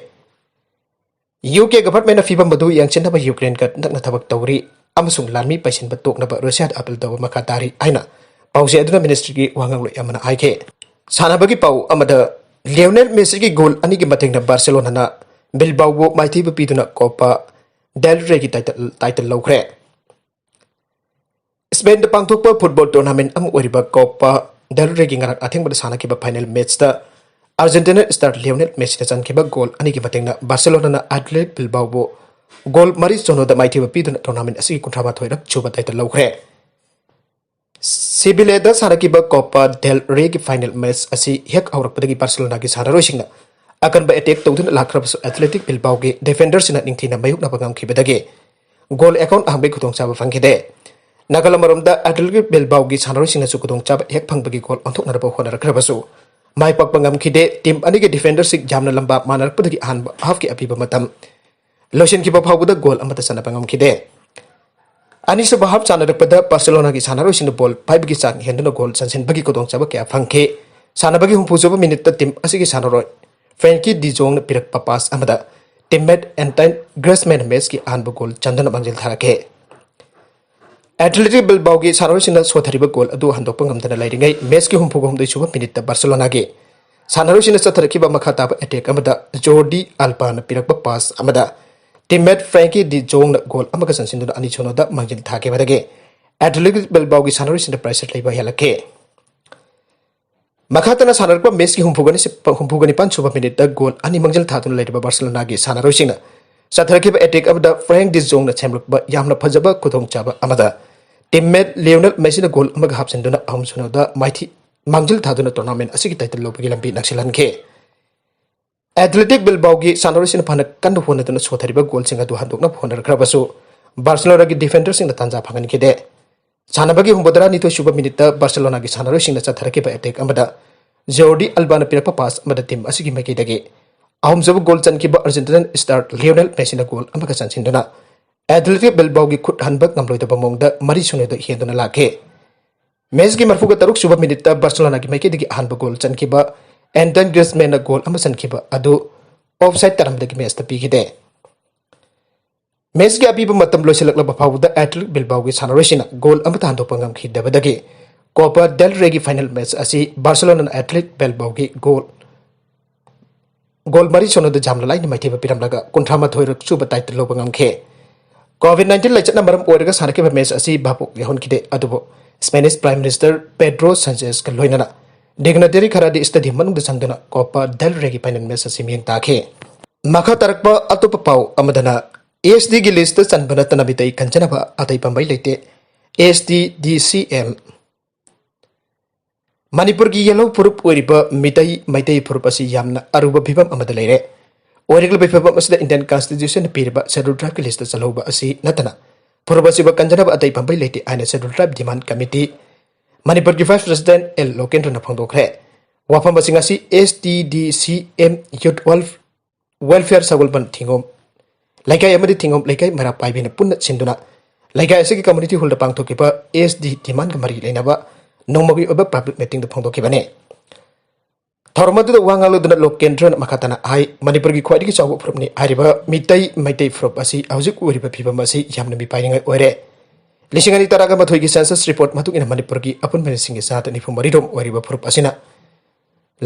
ꯌꯨ ꯀꯦ ꯒꯚꯔꯟꯃꯦꯟꯠꯅ ꯐꯤꯚꯝ ꯑꯗꯨ ꯌꯦꯡꯁꯤꯟꯅꯕ ꯌꯨꯀ꯭ꯔꯦꯟꯒ ꯅꯛꯅ ꯊꯕꯛ ꯇꯧꯔꯤ ꯑꯃꯁꯨꯡ ꯂꯥꯟꯃꯤ ꯄꯩꯁꯤꯟꯕ ꯇꯣꯛꯅꯕ ꯔꯨꯁꯤꯌꯥꯗ ꯑꯥꯄꯤꯜ ꯇꯧꯕ ꯃꯈꯥ ꯇꯥꯔꯤ ꯍꯥꯏꯅ ꯄꯥꯎꯆꯦ ꯑꯗꯨꯅ ꯃꯤꯅꯤꯁꯇ꯭ꯔꯤꯒꯤ ꯋꯥ ꯉꯥꯡꯂꯣꯏ ꯑꯃꯅ ꯍꯥꯏꯈꯤ꯫ ꯁꯥꯟꯅꯕꯒꯤ ꯄꯥꯎ ꯑꯃꯗ, ꯂꯤꯑꯣꯅꯦꯜ ꯃꯦꯁꯤꯒꯤ ꯒꯣꯜ ꯑꯅꯤꯒꯤ ꯃꯇꯦꯡꯅ ꯕꯥꯔꯁꯦꯂꯣꯅꯥꯅ ꯕꯤꯜꯕꯥꯎꯕꯨ ꯃꯥꯏꯊꯤꯕ ꯄꯤꯗꯨꯅ ꯀꯣꯄꯥ ꯗꯦꯜ ꯔꯦꯒꯤ ꯇꯥꯏꯇꯜ, ꯇꯥꯏꯇꯜ ꯂꯧꯈ꯭ꯔꯦ꯫ ꯁ꯭ꯄꯦꯟꯗ ꯄꯥꯡꯊꯣꯛꯄ ꯐꯨꯠꯕꯣꯜ ꯇꯣꯔꯅꯥꯃꯦꯟꯠ ꯑꯃ ꯑꯣꯏꯔꯤꯕ ꯀꯣꯄꯥ ꯗꯦꯜ ꯔꯦꯒꯤ ꯉꯔꯥꯡ ꯑꯊꯦꯡꯕꯗ ꯁꯥꯟꯅꯈꯤꯕ ꯐꯥꯏꯅꯦꯜ ꯃꯦꯆꯇ ꯑꯥꯔꯖꯦꯟꯇꯤꯅꯥ ꯁ꯭ꯇꯥꯔ ꯂꯤꯑꯣꯅꯦꯜ ꯃꯦꯁꯤꯅ ꯆꯟꯈꯤꯕ ꯒꯣꯜ ꯑꯅꯤꯒꯤ ꯃꯇꯦꯡꯅ ꯕꯥꯔꯁꯦꯂꯣꯅꯥꯅ ꯑꯦꯊꯂꯦꯇꯤꯛ ꯕꯤꯜꯕꯥꯎꯕꯨ ꯒꯣꯜ ꯃꯔꯤ ꯁꯤꯅꯣꯗ ꯃꯥꯏꯊꯤꯕ ꯄꯤꯗꯨꯅ ꯇꯣꯔꯅꯥꯃꯦꯟꯠ ꯑꯁꯤꯒꯤ ꯀꯨꯟꯊ꯭ꯔꯥ ꯃꯥꯊꯣꯏꯔꯛ ꯁꯨꯕ ꯇꯥꯏꯇꯜ ꯂꯧꯈ꯭ꯔꯦ꯫ ꯁꯤꯕꯤꯂꯦꯗ ꯁꯥꯟꯅꯈꯤꯕ ꯀꯣꯄꯥ ꯗꯦꯜ ꯔꯦꯒꯤ ꯐꯥꯏꯅꯦꯜ ꯃꯦꯆ ꯑꯁꯤ ꯍꯦꯛ ꯍꯧꯔꯛꯄꯗꯒꯤ ꯕꯥꯔꯁꯦꯂꯣꯅꯥꯒꯤ ꯁꯥꯟꯅꯔꯣꯏꯁꯤꯡꯅ ꯑꯀꯟꯕ ꯑꯦꯇꯦꯛ ꯇꯧꯗꯨꯅ ꯂꯥꯛꯈ꯭ꯔꯕꯁꯨ ꯑꯦꯊꯂꯦꯇꯤꯛ ꯕꯤꯜꯕꯥꯎꯒꯤ ꯗꯤꯐꯦꯟꯗꯔꯁꯤꯡꯅ ꯅꯤꯡꯊꯤꯅ ꯃꯥꯌꯣꯛꯅꯕ ꯉꯝꯈꯤꯕꯗꯒꯤ ꯒꯣꯜ ꯑꯦꯀꯥꯎꯟꯠ ꯍꯥꯡꯕꯒꯤ ꯈꯨꯗꯣꯡꯆꯥꯕ ꯐꯪꯈꯤꯗꯦ꯫ ꯅꯥꯀꯜ ꯑꯃꯔꯣꯝꯗ ꯑꯦꯊꯂꯦꯇꯤꯛ ꯕꯤꯜꯕꯥꯎꯒꯤ ꯁꯥꯟꯅꯔꯣꯏꯁꯤꯡꯅꯁꯨ ꯈꯨꯗꯣꯡꯆꯥꯕ ꯍꯦꯛ ꯐꯪꯕꯒꯤ ꯒꯣꯜ ꯑꯣꯟꯊꯣꯛꯅꯅꯕ ꯍꯣꯠꯅꯔꯛꯈ꯭ꯔꯕꯁꯨ ꯃꯥꯏ ꯄꯥꯛꯄ ꯉꯝꯈꯤꯗꯦ꯫ ꯇꯤꯝ ꯑꯅꯤꯒꯤ ꯗꯤꯐꯦꯟꯗꯔꯁꯤꯡ ꯌꯥꯝꯅ ꯂꯝꯕꯥ ꯃꯥꯟꯅꯔꯛꯄꯗꯒꯤ ꯑꯍꯥꯟꯕ ꯍꯥꯐꯀꯤ ꯑꯄꯤꯕ ꯃꯇꯝ ꯂꯣꯏꯁꯤꯟꯈꯤꯕ ꯐꯥꯎꯕꯗ ꯒꯣꯜ ꯑꯃꯠꯇ ꯆꯟꯅꯕ ꯉꯝꯈꯤꯗꯦ꯫ ꯑꯅꯤꯁꯨꯕ ꯍꯥꯐ ꯁꯥꯟꯅꯔꯛꯄꯗ ꯕꯥꯔꯁꯦꯂꯣꯅꯥꯒꯤ ꯁꯥꯟꯅꯔꯣꯏꯁꯤꯡꯅ ꯕꯣꯜ ꯄꯥꯏꯕꯒꯤ ꯆꯥꯡ ꯍꯦꯟꯗꯨꯅ ꯒꯣꯜ ꯆꯟꯁꯤꯟꯕꯒꯤ ꯈꯨꯗꯣꯡꯆꯥꯕ ꯀꯌꯥ ꯐꯪꯈꯤ꯫ ꯁꯥꯟꯅꯕꯒꯤ ꯍꯨꯝꯐꯨꯁꯨꯕ ꯃꯤꯅꯤꯠꯇ ꯇꯤꯝ ꯑꯁꯤꯒꯤ ꯁꯥꯟꯅꯔꯣꯏ ꯐ꯭ꯔꯦꯡꯀꯤ ꯗꯤ ꯖꯣꯡꯅ ꯄꯤꯔꯛꯄ ꯄꯥꯁ ꯑꯃꯗ ꯇꯤꯝꯃꯦꯠ ꯑꯦꯟꯇꯟ ꯒ꯭ꯔꯦꯁꯃꯦꯟ ꯃꯦꯁꯀꯤ ꯑꯍꯥꯟꯕ ꯒꯣꯜ ꯆꯟꯗꯨꯅ ꯃꯥꯡꯖꯤꯜ ꯊꯥꯔꯛꯈꯤ꯫ ꯑꯦꯊꯂꯦꯇꯤꯛ ꯕꯤꯜꯕꯥꯎꯒꯤ ꯁꯥꯟꯅꯔꯣꯏꯁꯤꯡꯅ ꯁꯣꯊꯔꯤꯕ ꯒꯣꯜ ꯑꯗꯨ ꯍꯟꯗꯣꯛꯄ ꯉꯝꯗꯅ ꯂꯩꯔꯤꯉꯩ, ꯃꯦꯁꯀꯤ ꯍꯨꯝꯐꯨꯒ ꯍꯨꯝꯗꯣꯏ ꯁꯨꯕ ꯃꯤꯅꯤꯠꯇ ꯕꯥꯔꯁꯦꯂꯣꯅꯥꯒꯤ ꯁꯥꯟꯅꯔꯣꯏꯁꯤꯡꯅ ꯆꯠꯊꯔꯛꯈꯤꯕ ꯃꯈꯥ ꯇꯥꯕ ꯑꯦꯇꯦꯛ ꯑꯃꯗ ꯖꯣꯔꯗꯤ ꯑꯜꯕꯥꯅ ꯄꯤꯔꯛꯄ ꯄꯥꯁ ꯑꯃꯗ ꯇꯤꯝꯃꯦꯠ ꯐ꯭ꯔꯦꯡꯀꯤ ꯗꯤ ꯖꯣꯡꯅ ꯒꯣꯜ ꯑꯃꯒ ꯆꯟꯁꯤꯟꯗꯨꯅ ꯑꯅꯤ ꯁꯨꯅꯣꯗ ꯃꯥꯡꯖꯤꯜ ꯊꯥꯈꯤꯕꯗꯒꯤ ꯑꯦꯊꯂꯦꯇꯤꯛ ꯕꯤꯜꯕꯥꯎꯒꯤ ꯁꯥꯟꯅꯔꯣꯏꯁꯤꯡꯗ ꯄ꯭ꯔꯦꯁꯔ ꯂꯩꯕ ꯍꯦꯜꯂꯛꯈꯤ꯫ ꯃꯈꯥ ꯇꯥꯅ ꯁꯥꯟꯅꯔꯛꯄ ꯃꯦꯁꯀꯤ ꯍꯨꯝꯐꯨꯒ ꯅꯤꯄꯥꯟ ꯁꯨꯕ ꯃꯤꯅꯤꯠꯇ ꯒꯣꯜ ꯑꯅꯤ ꯃꯥꯡꯖꯤꯜ ꯊꯥꯗꯨꯅ ꯂꯩꯔꯤꯕ ꯕꯥꯔꯁꯦꯂꯣꯅꯥꯒꯤ ꯁꯥꯟꯅꯔꯣꯏꯁꯤꯡꯅ ꯆꯠꯊꯔꯛꯈꯤꯕ ꯑꯦꯇꯦꯛ ꯑꯃꯗ ꯐ꯭ꯔꯦꯡ ꯗꯤ ꯖꯣꯡꯅ ꯁꯦꯝꯂꯛꯄ ꯌꯥꯝꯅ ꯐꯖꯕ ꯈꯨꯗꯣꯡꯆꯥꯕ ꯑꯃꯗ ꯇꯤꯝꯃꯦꯠ ꯂꯤꯑꯣꯅꯦꯜ ꯃꯦꯁꯤꯅ ꯒꯣꯜ ꯑꯃꯒ ꯍꯥꯞꯆꯤꯟꯗꯨꯅ ꯑꯍꯨꯝ ꯁꯨꯅꯣꯗ ꯃꯥꯏꯊꯤ ꯃꯥꯡꯖꯤꯜ ꯊꯥꯗꯨꯅ ꯇꯣꯔꯅꯥꯃꯦꯟ ꯑꯁꯤꯒꯤ ꯇꯥꯏꯇꯜ ꯂꯧꯕꯒꯤ ꯂꯝꯕꯤ ꯅꯛꯁꯤꯜꯍꯟꯈꯤ꯫ ꯑꯦꯊꯂꯦꯇꯤꯛ ꯕꯤꯜꯕꯥꯎꯒꯤ ꯁꯥꯟꯅꯔꯣꯏꯁꯤꯡꯅ ꯐꯅ ꯀꯟꯅ ꯍꯣꯠꯅꯗꯨꯅ ꯁꯣꯊꯔꯤꯕ ꯒꯣꯜꯁꯤꯡ ꯑꯗꯨ ꯍꯟꯗꯣꯛꯅꯕ ꯍꯣꯠꯅꯔꯛꯈ꯭ꯔꯕꯁꯨ ꯕꯥꯔꯁꯦꯂꯣꯅꯥꯒꯤ ꯗꯤꯐꯦꯟꯗꯔꯁꯤꯡꯅ ꯇꯥꯟꯖꯥ ꯐꯪꯍꯟꯈꯤꯗꯦ꯫ ꯁꯥꯟꯅꯕꯒꯤ ꯍꯨꯝꯐꯨꯇꯔꯥꯅꯤꯊꯣꯏ ꯁꯨꯕ ꯃꯤꯅꯤꯠꯇ ꯕꯥꯔꯁꯦꯂꯣꯅꯥꯒꯤ ꯁꯥꯟꯅꯔꯣꯏꯁꯤꯡꯅ ꯆꯠꯊꯔꯛꯈꯤꯕ ꯑꯦꯇꯦꯛ ꯑꯃꯗ ꯖꯣꯔꯗꯤ ꯑꯜꯕꯥꯅ ꯄꯤꯔꯛꯄ ꯄꯥꯁ ꯑꯃꯗ ꯇꯤꯝ ꯑꯁꯤꯒꯤ ꯃꯥꯏꯀꯩꯗꯒꯤ ꯑꯍꯨꯝꯁꯨꯕ ꯒꯣꯜ ꯆꯟꯈꯤꯕ ꯑꯔꯖꯦꯟꯇꯤꯅꯥ ꯁ꯭ꯇꯥꯔ ꯂꯤꯑꯣꯅꯦꯜ ꯃꯦꯁꯤꯅ ꯒꯣꯜ ꯑꯃꯒ ꯆꯟꯁꯤꯟꯗꯨꯅ ꯑꯦꯊꯂꯦꯇꯤꯛ ꯕꯤꯜꯕꯥꯎꯒꯤ ꯈꯨꯠ ꯍꯟꯕ ꯉꯝꯂꯣꯏꯗꯕ ꯃꯑꯣꯡꯗ ꯃꯔꯤ ꯁꯨꯅꯗ ꯍꯦꯟꯗꯨꯅ ꯂꯥꯛꯈꯤ꯫ ꯃꯦꯁꯀꯤ ꯃꯔꯐꯨꯒ ꯇꯔꯨꯛ ꯁꯨꯕ ꯃꯤꯅꯤꯠꯇ ꯕꯥꯔꯁꯦꯂꯣꯅꯥꯒꯤ ꯃꯥꯏꯀꯩꯗꯒꯤ ꯑꯍꯥꯟꯕ ꯒꯣꯜ ꯆꯟꯈꯤꯕ ꯑꯦꯟꯇꯟ ꯒ꯭ꯔꯤꯖꯃꯦꯟꯅ ꯒꯣꯜ ꯑꯃ ꯆꯟꯈꯤꯕ ꯑꯗꯨ ꯑꯣꯐꯁꯥꯏꯗ ꯇꯥꯔꯝꯕꯗꯒꯤ ꯃꯦꯁꯇ ꯄꯤꯈꯤꯗꯦ꯫ ꯃꯦꯁꯀꯤ ꯑꯄꯤꯕ ꯃꯇꯝ ꯂꯣꯏꯁꯤꯜꯂꯛꯂꯕ ꯐꯥꯎꯕꯗ ꯑꯦꯊꯂꯦꯇꯤꯛ ꯕꯤꯜꯕꯥꯎꯒꯤ ꯁꯥꯟꯅꯔꯣꯏꯁꯤꯡꯅ ꯒꯣꯜ ꯑꯃꯠꯇ ꯍꯟꯗꯣꯛꯄ ꯉꯝꯈꯤꯗꯕꯗꯒꯤ ꯀꯣꯄꯥ ꯗꯦꯜ ꯔꯦꯒꯤ ꯐꯥꯏꯅꯦꯜ ꯃꯦꯆ ꯑꯁꯤ ꯕꯥꯔꯁꯦꯂꯣꯅꯥꯅ ꯑꯦꯊꯂꯦꯇꯤꯛ ꯕꯤꯜꯕꯥꯎꯒꯤ ꯒꯣꯜ ꯒꯣꯜ ꯃꯔꯤ ꯁꯨꯅꯗ ꯖꯥꯝꯂ ꯂꯥꯏꯅ ꯃꯥꯏꯊꯤꯕ ꯄꯤꯔꯝꯂꯒ ꯀꯨꯟꯊ꯭ꯔꯥ ꯃꯥꯊꯣꯏ ꯁꯨꯕ ꯇꯥꯏꯇꯜ ꯂꯧꯕ ꯉꯝꯈꯤ꯫ ꯀꯣꯚꯤꯗ ꯅꯥꯏꯟꯇꯤꯟ ꯂꯥꯏꯆꯠꯅ ꯃꯔꯝ ꯑꯣꯏꯔꯒ ꯁꯥꯟꯅꯈꯤꯕ ꯃꯦꯆ ꯑꯁꯤ ꯚꯥꯕꯣꯛ ꯌꯥꯎꯍꯟꯈꯤꯗꯦ, ꯑꯗꯨꯕꯨ ꯁ꯭ꯄꯦꯅꯤꯁ ꯄ꯭ꯔꯥꯏꯝ ꯃꯤꯅꯤꯁꯇꯔ ꯄꯦꯗ꯭ꯔꯣ ꯁꯥꯟꯆꯦꯁꯀ ꯂꯣꯏꯅꯅ ꯗꯤꯒꯅꯇꯔꯤ ꯈꯔꯗꯤ ꯁ꯭ꯇꯦꯗꯤꯌꯝ ꯃꯅꯨꯡꯗ ꯆꯪꯗꯨꯅ ꯀꯣꯄꯥ ꯗꯦꯜ ꯔꯦꯒꯤ ꯐꯥꯏꯅꯦꯜ ꯃꯦꯆ ꯑꯁꯤ ꯃꯤꯠꯌꯦꯡ ꯇꯥꯈꯤ꯫ ꯃꯈꯥ ꯇꯥꯔꯛꯄ ꯑꯇꯣꯞꯄ ꯄꯥꯎ ꯑꯃꯗꯅ, ꯑꯦꯁ ꯗꯤꯒꯤ ꯂꯤꯁꯇ ꯆꯟꯕ ꯅꯠꯇꯅ ꯃꯤꯇꯩ ꯀꯟꯖꯅꯕ ꯑꯇꯩ ꯄꯥꯝꯕꯩ ꯂꯩꯇꯦ꯫ ꯑꯦꯁ ꯇꯤ ꯗꯤ ꯁꯤ ꯑꯦꯝ꯫ ꯃꯅꯤꯄꯨꯔꯒꯤ ꯌꯦꯜꯍꯧ ꯐꯨꯔꯨꯞ ꯑꯣꯏꯔꯤꯕ ꯃꯤꯇꯩ, ꯃꯩꯇꯩ ꯐꯨꯔꯨꯞ ꯑꯁꯤ ꯌꯥꯝꯅ ꯑꯔꯨꯕ ꯐꯤꯕꯝ ꯑꯃꯗ ꯂꯩꯔꯦ꯫ ꯑꯣꯏꯔꯛꯂꯤꯕ ꯐꯤꯕꯝ ꯑꯁꯤꯗ ꯏꯟꯗꯤꯌꯟ ꯀꯟꯁꯇꯤꯇ꯭ꯌꯨꯁꯟꯅ ꯄꯤꯔꯤꯕ ꯁꯦꯗ꯭ꯌꯨꯜ ꯇ꯭ꯔꯥꯏꯕꯀꯤ ꯂꯤꯁꯇ ꯆꯜꯍꯧꯕ ꯑꯁꯤ ꯅꯠꯇꯅ ꯐꯨꯔꯨꯞ ꯑꯁꯤꯕꯨ ꯀꯟꯖꯅꯕ ꯑꯇꯩ ꯄꯥꯝꯕꯩ ꯂꯩꯇꯦ ꯍꯥꯏꯅ ꯁꯦꯗ꯭ꯌꯨꯜ ꯇ꯭ꯔꯥꯏꯕ ꯗꯤꯃꯥꯟ ꯀꯃꯤꯇꯤ, ꯃꯅꯤꯄꯨꯔꯒꯤ ꯚꯥꯏꯁ ꯄ꯭ꯔꯦꯁꯤꯗꯦꯟꯠ ꯑꯦꯜ ꯂꯣꯀꯦꯟꯗ꯭ꯔꯅ ꯐꯣꯡꯗꯣꯛꯈ꯭ꯔꯦ꯫ ꯋꯥꯐꯝ ꯑꯁꯤꯡ ꯑꯁꯤ ꯑꯦꯁ ꯇꯤ ꯗꯤ ꯁꯤ ꯑꯦꯝ ꯌꯨꯠ ꯋꯦꯜꯐ-, ꯋꯦꯜꯐꯤꯌꯔ ꯁꯒꯣꯜꯕꯟ ꯊꯤꯡꯒꯣꯝ ꯂꯩꯀꯥꯏ ꯑꯃꯗꯤ ꯊꯤꯡꯒꯣꯝ ꯂꯩꯀꯥꯏ ꯃꯩꯔꯥ ꯄꯥꯏꯕꯤꯅ ꯄꯨꯟꯅ ꯁꯤꯟꯗꯨꯅ ꯂꯩꯀꯥꯏ ꯑꯁꯤꯒꯤ ꯀꯝꯃ꯭ꯌꯨꯅꯤꯇꯤ ꯍꯣꯜꯗ ꯄꯥꯡꯊꯣꯛꯈꯤꯕ ꯑꯦꯁ ꯗꯤ ꯗꯤꯃꯥꯟꯒ ꯃꯔꯤ ꯂꯩꯅꯕ ꯅꯣꯡꯃꯒꯤ ꯑꯣꯏꯕ ꯄꯕ꯭ꯂꯤꯛ ꯃꯤꯇꯤꯡꯗ ꯐꯣꯡꯗꯣꯛꯈꯤꯕꯅꯤ꯫ ꯊꯧꯔꯝ ꯑꯗꯨꯗ ꯋꯥ ꯉꯥꯡꯂꯗꯨꯅ ꯂꯣꯛ ꯀꯦꯟꯗ꯭ꯔꯅ ꯃꯈꯥ ꯇꯥꯅ ꯍꯥꯏ, ꯃꯅꯤꯄꯨꯔꯒꯤ ꯈ꯭ꯋꯥꯏꯗꯒꯤ ꯆꯥꯎꯕ ꯐꯨꯔꯨꯞꯅꯤ ꯍꯥꯏꯔꯤꯕ ꯃꯤꯇꯩ ꯃꯩꯇꯩ ꯐꯨꯔꯨꯞ ꯑꯁꯤ ꯍꯧꯖꯤꯛ ꯑꯣꯏꯔꯤꯕ ꯐꯤꯕꯝ ꯑꯁꯤ ꯌꯥꯝꯅ ꯃꯤꯄꯥꯏꯅꯤꯡꯉꯥꯏ ꯑꯣꯏꯔꯦ꯫ ꯂꯤꯁꯤꯡ ꯑꯅꯤ ꯇꯔꯥꯒ ꯃꯥꯊꯣꯏꯒꯤ ꯁꯦꯟꯁꯁ ꯔꯤꯄꯣꯔꯠ ꯃꯇꯨꯡ ꯏꯟꯅ ꯃꯅꯤꯄꯨꯔꯒꯤ ꯑꯄꯨꯟꯕ ꯃꯤꯁꯤꯡꯒꯤ ꯆꯥꯗ ꯅꯤꯐꯨ ꯃꯔꯤ ꯔꯣꯝ ꯑꯣꯏꯔꯤꯕ ꯐꯨꯔꯨꯞ ꯑꯁꯤꯅ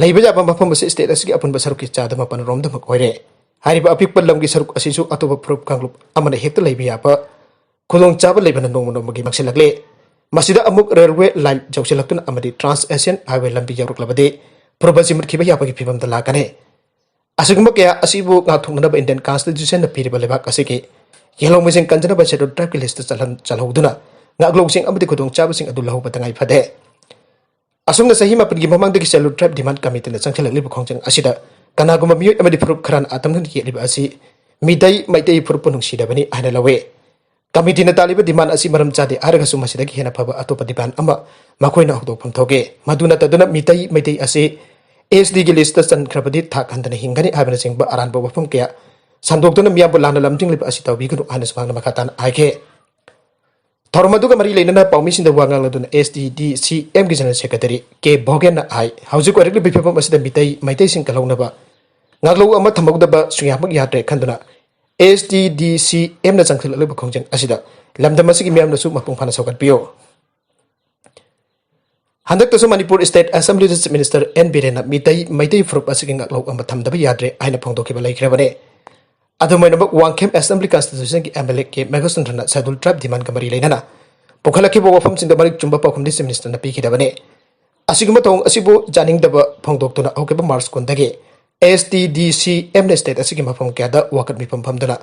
ꯂꯩꯕ ꯌꯥꯕ ꯃꯐꯝ ꯑꯁꯤ ꯁ꯭ꯇꯦꯠ ꯑꯁꯤꯒꯤ ꯑꯄꯨꯟꯕ ꯁꯔꯨꯛꯀꯤ ꯆꯥꯗ ꯃꯥꯄꯟ ꯔꯣꯝꯗꯃꯛ ꯑꯣꯏꯔꯦ꯫ ꯍꯥꯏꯔꯤꯕ ꯑꯄꯤꯛꯄ ꯂꯝꯒꯤ ꯁꯔꯨꯛ ꯑꯁꯤꯁꯨ ꯑꯇꯣꯞꯄ ꯐꯨꯔꯨꯞ ꯀꯥꯡꯂꯨꯞ ꯑꯃꯅ ꯍꯦꯛꯇ ꯂꯩꯕ ꯌꯥꯕ ꯈꯨꯗꯣꯡꯆꯥꯕ ꯂꯩꯕꯅ ꯅꯣꯡꯃ ꯅꯣꯡꯃꯒꯤ ꯃꯥꯡꯁꯤꯜꯂꯛꯂꯦ꯫ ꯃꯁꯤꯗ ꯑꯃꯨꯛ ꯔꯦꯜꯋꯦ ꯂꯥꯏꯟ ꯌꯧꯁꯤꯜꯂꯛꯇꯨꯅ ꯑꯃꯗꯤ ꯇ꯭ꯔꯥꯟꯁ ꯑꯦꯁꯤꯌꯥꯟ ꯍꯥꯏꯋꯦ ꯂꯝꯕꯤ ꯌꯧꯔꯛꯂꯕꯗꯤ ꯐꯨꯔꯨꯞ ꯑꯁꯤ ꯃꯨꯠꯈꯤꯕ ꯌꯥꯕꯒꯤ ꯐꯤꯕꯝꯗ ꯂꯥꯛꯀꯅꯤ꯫ ꯑꯁꯤꯒꯨꯝꯕ ꯀꯌꯥ ꯑꯁꯤꯕꯨ ꯉꯥꯛꯊꯣꯛꯅꯅꯕ ꯏꯟꯗꯤꯌꯟ ꯀꯟꯁꯇꯤꯇ꯭ꯌꯨꯁꯟꯅ ꯄꯤꯔꯤꯕ ꯂꯩꯕꯥꯛ ꯑꯁꯤꯒꯤ ꯌꯦꯜꯍꯧꯃꯤꯁꯤꯡ ꯀꯟꯖꯅꯕ ꯁꯦꯗꯨꯜ ꯇ꯭ꯔꯥꯏꯕꯀꯤ ꯂꯤꯁꯇ ꯆꯜꯍꯟ-, ꯆꯜꯍꯧꯗꯨꯅ ꯉꯥꯛꯂꯧꯁꯤꯡ ꯑꯃꯗꯤ ꯈꯨꯗꯣꯡꯆꯥꯕꯁꯤꯡ ꯑꯗꯨ ꯂꯧꯍꯧꯕ ꯇꯉꯥꯏ ꯐꯗꯦ꯫ ꯑꯁꯨꯝꯅ ꯆꯍꯤ ꯃꯥꯄꯟꯒꯤ ꯃꯃꯥꯡꯗꯒꯤ ꯁꯦꯗꯨꯜ ꯇ꯭ꯔꯥꯏꯕ ꯗꯤꯃꯥꯟ ꯀꯃꯤꯇꯤꯅ ꯆꯪꯁꯤꯜꯂꯛꯂꯤꯕ ꯈꯣꯡꯖꯪ ꯑꯁꯤꯗ ꯀꯅꯥꯒꯨꯝꯕ ꯃꯤꯑꯣꯏ ꯑꯃꯗꯤ ꯐꯨꯔꯨꯞ ꯈꯔꯅ ꯑꯇꯝꯅꯅ ꯌꯦꯠꯂꯤꯕ ꯑꯁꯤ ꯃꯤꯇꯩ ꯃꯩꯇꯩ ꯐꯨꯔꯨꯞꯄꯨ ꯅꯨꯡꯁꯤꯗꯕꯅꯤ ꯍꯥꯏꯅ ꯂꯧꯏ꯫ ꯀꯃꯤꯇꯤꯅ ꯇꯥꯜꯂꯤꯕ ꯗꯤꯃꯥꯟ ꯑꯁꯤ ꯃꯔꯝ ꯆꯥꯗꯦ ꯍꯥꯏꯔꯒꯁꯨ ꯃꯁꯤꯗꯒꯤ ꯍꯦꯟꯅ ꯐꯕ ꯑꯇꯣꯞꯄ ꯗꯤꯃꯥꯟ ꯑꯃ ꯃꯈꯣꯏꯅ ꯍꯧꯗꯣꯛꯐꯝ ꯊꯣꯛꯏ꯫ ꯃꯗꯨ ꯅꯠꯇꯗꯨꯅ ꯃꯤꯇꯩ ꯃꯩꯇꯩ ꯑꯁꯤ ꯑꯦꯁ ꯇꯤꯒꯤ ꯂꯤꯁꯇ ꯆꯟꯈ꯭ꯔꯕꯗꯤ ꯊꯥꯛ ꯍꯟꯊꯅ ꯍꯤꯡꯒꯅꯤ ꯍꯥꯏꯕꯅꯆꯤꯡꯕ ꯑꯔꯥꯟꯕ ꯋꯥꯐꯝ ꯀꯌꯥ ꯁꯟꯗꯣꯛꯇꯨꯅ ꯃꯤꯌꯥꯝꯕꯨ ꯂꯥꯟꯅ ꯂꯝꯖꯤꯡꯂꯤꯕ ꯑꯁꯤ ꯇꯧꯕꯤꯒꯅꯨ ꯍꯥꯏꯅꯁꯨ ꯃꯍꯥꯛꯅ ꯃꯈꯥ ꯇꯥꯅ ꯍꯥꯏꯈꯤ꯫ ꯊꯧꯔꯝ ꯑꯗꯨꯒ ꯃꯔꯤ ꯂꯩꯅꯅ ꯄꯥꯎꯃꯤꯁꯤꯡꯗ ꯋꯥ ꯉꯥꯡꯂꯗꯨꯅ ꯑꯦꯁ ꯇꯤ ꯗꯤ ꯁꯤ ꯑꯦꯝꯒꯤ ꯖꯦꯅꯔꯦꯜ ꯁꯦꯀ꯭ꯔꯦꯇꯔꯤ ꯀꯦ ꯚꯣꯒꯦꯟꯅ ꯍꯥꯏ, ꯍꯧꯖꯤꯛ ꯑꯣꯏꯔꯛꯂꯤꯕ ꯐꯤꯕꯝ ꯑꯁꯤꯗ ꯃꯤꯇꯩ ꯃꯩꯇꯩꯁꯤꯡ ꯀꯜꯍꯧꯅꯕ ꯉꯥꯛꯂꯧ ꯑꯃ ꯊꯝꯍꯧꯗꯕ ꯁꯨꯡꯌꯥꯃꯛ ꯌꯥꯗ꯭ꯔꯦ ꯈꯟꯗꯨꯅ ꯑꯦꯁ ꯇꯤ ꯗꯤ ꯁꯤ ꯑꯦꯝꯅ ꯆꯪꯁꯤꯜꯂꯛꯂꯤꯕ ꯈꯣꯡꯖꯪ ꯑꯁꯤꯗ ꯂꯝꯗꯝ ꯑꯁꯤꯒꯤ ꯃꯤꯌꯥꯝꯅꯁꯨ ꯃꯄꯨꯡ ꯐꯥꯅ ꯁꯧꯒꯠꯄꯤꯌꯨ꯫ ꯍꯟꯗꯛꯇꯁꯨ ꯃꯅꯤꯄꯨꯔ ꯁ꯭ꯇꯦꯠ ꯑꯦꯁꯦꯝꯕ꯭ꯂꯤꯗ ꯆꯤꯐ ꯃꯤꯅꯤꯁꯇꯔ ꯑꯦꯟ ꯕꯤꯔꯦꯟꯅ ꯃꯤꯇꯩ, ꯃꯩꯇꯩ ꯐꯨꯔꯨꯞ ꯑꯁꯤꯒꯤ ꯉꯥꯛꯂꯧ ꯑꯃ ꯊꯝꯗꯕ ꯌꯥꯗ꯭ꯔꯦ ꯍꯥꯏꯅ ꯐꯣꯡꯗꯣꯛꯈꯤꯕ ꯂꯩꯈ꯭ꯔꯕꯅꯤ꯫ ꯑꯗꯨꯝ ꯑꯣꯏꯅꯃꯛ, ꯋꯥꯡꯈꯦꯝ ꯑꯦꯁꯦꯝꯕ꯭ꯂꯤ ꯀꯟꯁꯇꯤꯇ꯭ꯌꯨꯁꯟꯒꯤ ꯑꯦꯝ ꯑꯦꯜ ꯑꯦ ꯀꯦ ꯃꯦꯘꯆꯟꯗ꯭ꯔꯅ ꯁꯦꯗꯨꯜ ꯇ꯭ꯔꯥꯏꯕ ꯗꯤꯃꯥꯟꯒ ꯃꯔꯤ ꯂꯩꯅꯅ ꯄꯨꯈꯠꯂꯛꯈꯤꯕ ꯋꯥꯐꯝꯁꯤꯡꯗ ꯃꯔꯤꯛ ꯆꯨꯝꯕ ꯄꯥꯎꯈꯨꯝꯗꯤ ꯆꯤꯐ ꯃꯤꯅꯤꯁꯇꯔꯅ ꯄꯤꯈꯤꯗꯕꯅꯤ꯫ ꯑꯁꯤꯒꯨꯝꯕ ꯊꯧꯑꯣꯡ ꯑꯁꯤꯕꯨ ꯌꯥꯅꯤꯡꯗꯕ ꯐꯣꯡꯗꯣꯛꯇꯨꯅ ꯍꯧꯈꯤꯕ ꯃꯥꯔꯆ ꯀꯨꯟꯗꯒꯤ ꯑꯦꯁ ꯇꯤ ꯗꯤ ꯁꯤ ꯑꯦꯝꯅ ꯁ꯭ꯇꯦꯠ ꯑꯁꯤꯒꯤ ꯃꯐꯝ ꯀꯌꯥꯗ ꯋꯥꯀꯠ ꯃꯤꯐꯝ ꯐꯝꯗꯨꯅ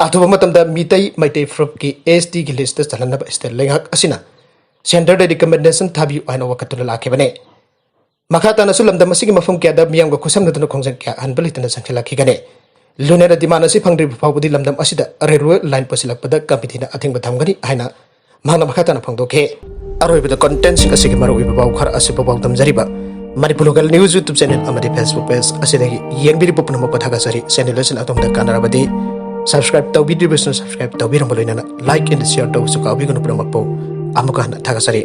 ꯑꯊꯨꯕ ꯃꯇꯝꯗ ꯃꯤꯇꯩ ꯃꯩꯇꯩ ꯐꯨꯔꯨꯞꯀꯤ ꯑꯦꯁ ꯇꯤꯒꯤ ꯂꯤꯁꯇ ꯆꯜꯍꯟꯅꯕ ꯁ꯭ꯇꯦꯠ ꯂꯩꯉꯥꯛ ꯑꯁꯤꯅ ꯁꯦꯟꯇꯔꯗ ꯔꯤꯀꯃꯦꯟꯗꯦꯁꯟ ꯊꯥꯕꯤꯌꯨ ꯍꯥꯏꯅ ꯋꯥꯀꯠꯇꯨꯅ ꯂꯥꯛꯈꯤꯕꯅꯤ꯫ ꯃꯈꯥ ꯇꯥꯅꯁꯨ ꯂꯝꯗꯝ ꯑꯁꯤꯒꯤ ꯃꯐꯝ ꯀꯌꯥꯗ ꯃꯤꯌꯥꯝꯒ ꯈꯨꯠꯁꯝꯅꯗꯨꯅ ꯈꯣꯡꯖꯪ ꯀꯌꯥ ꯑꯍꯟꯕ ꯂꯩꯇꯅ ꯆꯪꯁꯤꯜꯂꯛꯈꯤꯒꯅꯤ꯫ ꯂꯨꯅꯦꯅ ꯗꯤꯃꯥꯟ ꯑꯁꯤ ꯐꯪꯗ꯭ꯔꯤꯕ ꯐꯥꯎꯕꯗꯤ ꯂꯝꯗꯝ ꯑꯁꯤꯗ ꯔꯦꯜꯋꯦ ꯂꯥꯏꯟ ꯄꯨꯁꯤꯜꯂꯛꯄꯗ ꯀꯃꯤꯇꯤꯅ ꯑꯊꯤꯡꯕ ꯊꯝꯒꯅꯤ ꯍꯥꯏꯅ ꯃꯍꯥꯛꯅ ꯃꯈꯥ ꯇꯥꯅ ꯐꯣꯡꯗꯣꯛꯈꯤ꯫ ꯑꯔꯣꯏꯕꯗ ꯀꯟꯇꯦꯟꯁꯤꯡ ꯑꯁꯤꯒꯤ ꯃꯔꯨꯑꯣꯏꯕ ꯄꯥꯎ ꯈꯔ ꯑꯁꯤ ꯄꯥꯎ ꯇꯝꯖꯔꯤꯕ Manipur local news YouTube channel ꯑꯃꯗꯤ ꯐꯦꯁꯕꯨꯛ ꯄꯦꯖ ꯑꯁꯤꯗꯒꯤ ꯌꯦꯡꯕꯤꯔꯤꯕ ꯄꯨꯝꯅꯃꯛꯄꯨ ꯊꯥꯒꯠꯆꯔꯤ꯫ ꯆꯦꯅꯦꯜ ꯑꯁꯤꯅ ꯑꯗꯣꯝꯗ ꯀꯥꯟꯅꯔꯕꯗꯤ ꯁꯕꯁꯀ꯭ꯔꯥꯏꯕ ꯇꯧꯕꯤꯗ꯭ꯔꯤꯕꯁꯤꯡꯅ ꯁꯕꯁꯀ꯭ꯔꯥꯏꯕ ꯇꯧꯕꯤꯔꯝꯕ ꯂꯣꯏꯅꯅ ꯂꯥꯏꯛ ꯑꯦꯟ ꯁꯤꯌꯔ ꯇꯧꯕꯁꯨ ꯀꯥꯎꯕꯤꯒꯅꯨ꯫ ꯄꯨꯝꯅꯃꯛꯄꯨ ꯑꯃꯨꯛꯀ ꯍꯟꯅ ꯊꯥꯒꯠꯆꯔꯤ꯫